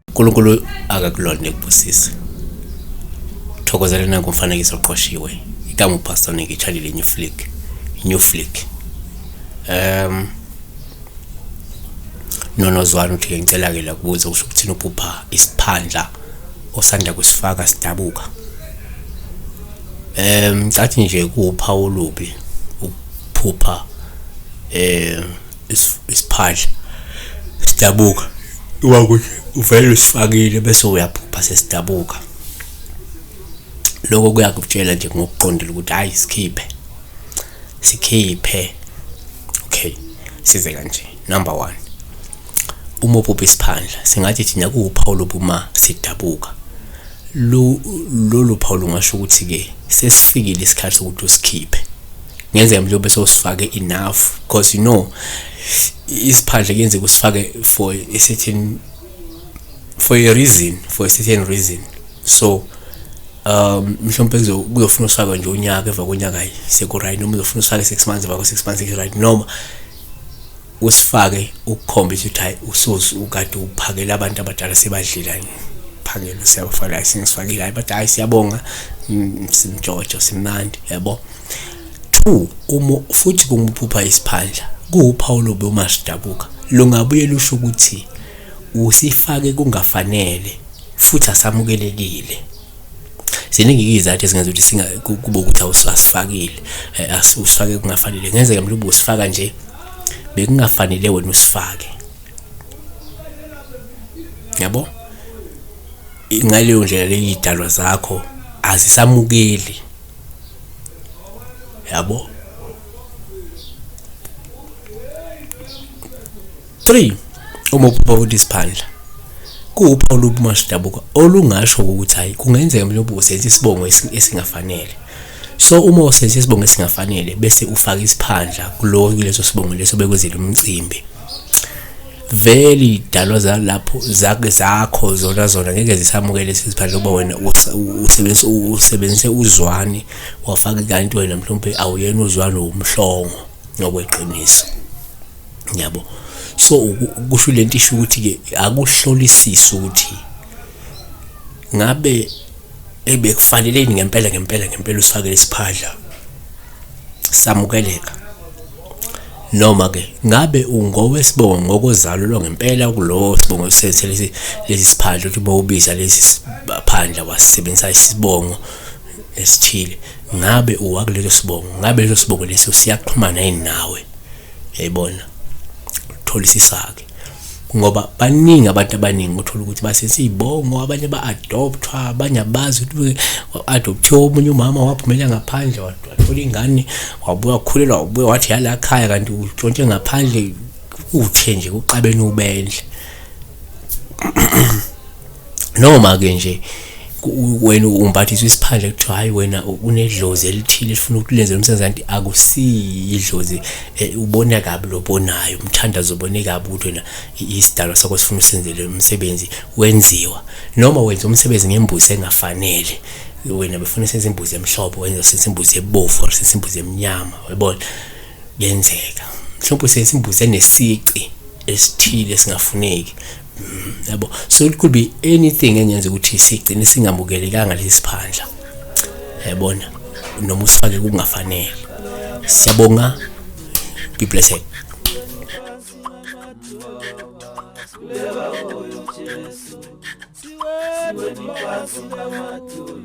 uNkulunkulu akakulonde kubusise. Thokozela nanku umfanekiso oqoshiwe. Igama uPastor Nick Chalile New Flick. New Flick. Nonozwana uthi ke ngicela ke la kubuza kusho ukuthini uphupha isiphandla osanda kusifaka sidabuka. Ngicathi nje kuwuphawu olubi ukuphupha isiphadla sidabuka ukuthi uvele usifakile bese uyaphupha sesidabuka. Lokho kuyakutshela nje ngokuqondile ukuthi hhayi sikhiphe, sikhiphe. Okay, size kanje. Number one, uma uphupha isiphandla singathi thina kuwuphawu lobuma sidabuka. Lolu phawu lungasho ukuthi-ke sesifikile isikhathi sokuthi usikhiphe. Kungenzeka mhlawumbe sewusifake enough because you know isiphandla kuyenzeka usifake for a certain for a reason, for a certain reason. So mhlawumbe kuzofuna usifake nje unyaka, emva konyaka hayi seku-right, noma uzofuna usifake 6 months, emva ko-6 months seku-right, noma usifake ukukhombisa ukuthi hayi usozi ukade uphakela abantu abadala sebadlile, phakelo siyabafaka hayi sengisifakile, hayi bathi hayi siyabonga, simjojo simnandi yabo. 2, uma futhi kumuphupha isiphandla kuwuphawu lobe uma sidabuka lungabuye lusho ukuthi usifake kungafanele futhi asamukelekile. Ziningi izizathu ezingenza ukuthi kube ukuthi awusifakile, usifake kungafanele. Kungenzeka mhlawumbe usifaka nje bekungafanele wena usifake yabo. Ngaleyo ndlela le iy'dalwa zakho azisamukeli yabo. 3, uma uphupha futhi isiphandla kuwuphawu lobuma sidabuka olungasho ukuthi hayi kungenzeka mhlawumbe usenza isibongo esingafanele. So uma usenza isibongo esingafanele bese ufaka isiphandla kuleso sibongo leso bekwenzela umcimbi, vele idalwa zalapho zakho zona ngeke zisamukele lesi siphandla ngoba wena usebenzise uzwane wafaka, kanti wena mhlawumbe awuyena uzwane, wumhlongo ngokweqiniso yabo. So kusho lento isho ukuthi ke akuhlolisisi ukuthi ngabe ebekufaneleni ngempela ngempela ngempela usifake lesiphadla samukeleka, noma ke ngabe ungowesibongo ngokozalo lwangempela kulowo sibongo usenze lesi siphandla, ukuthi bowubiza lesi siphandla wasebenzisa isibongo esithile, ngabe uwakuleso sibongo, ngabe leso sibongo leso siyaxhumana yini nawe? Yayibona, tholisisa-ke ngoba baningi abantu abaningi uthola ukuthi basenza iy'bongo, abanye ba-adopthwa, abanye abazi ukuthi wa-adopthiwe, omunye umama waphumela ngaphandle wathola ingane wabuya wakhulelwa wabuya wathi yala khaya kanti utshontshe ngaphandle, uthe nje kuxabene ubendle. Noma-ke nje wena umbathiswa isiphandla kuthiwa hayi wena unedlozi elithile elifuna ukuthi lenze umsebenzi, kanti akusiyo idlozi, ubona kabi lobonayo, umthandazo ubone kabi ukuthi wena isidalwa sakho sifuna usenzele umsebenzi wenziwa, noma wenza umsebenzi ngembuzi engafanele, wena befuna senze imbuzi emhlophe, wenza senze imbuzi ebovu or senze imbuzi emnyama, uyabona kuyenzeka mhlawumbe usenze imbuzi enesici esithile esingafuneki yabo. So it could be anything engenza ukuthi sigcine singamukelekanga lesi siphandla yabona, noma usifake kungafanele. Siyabonga, be blessed. Siweni phansi namadolo.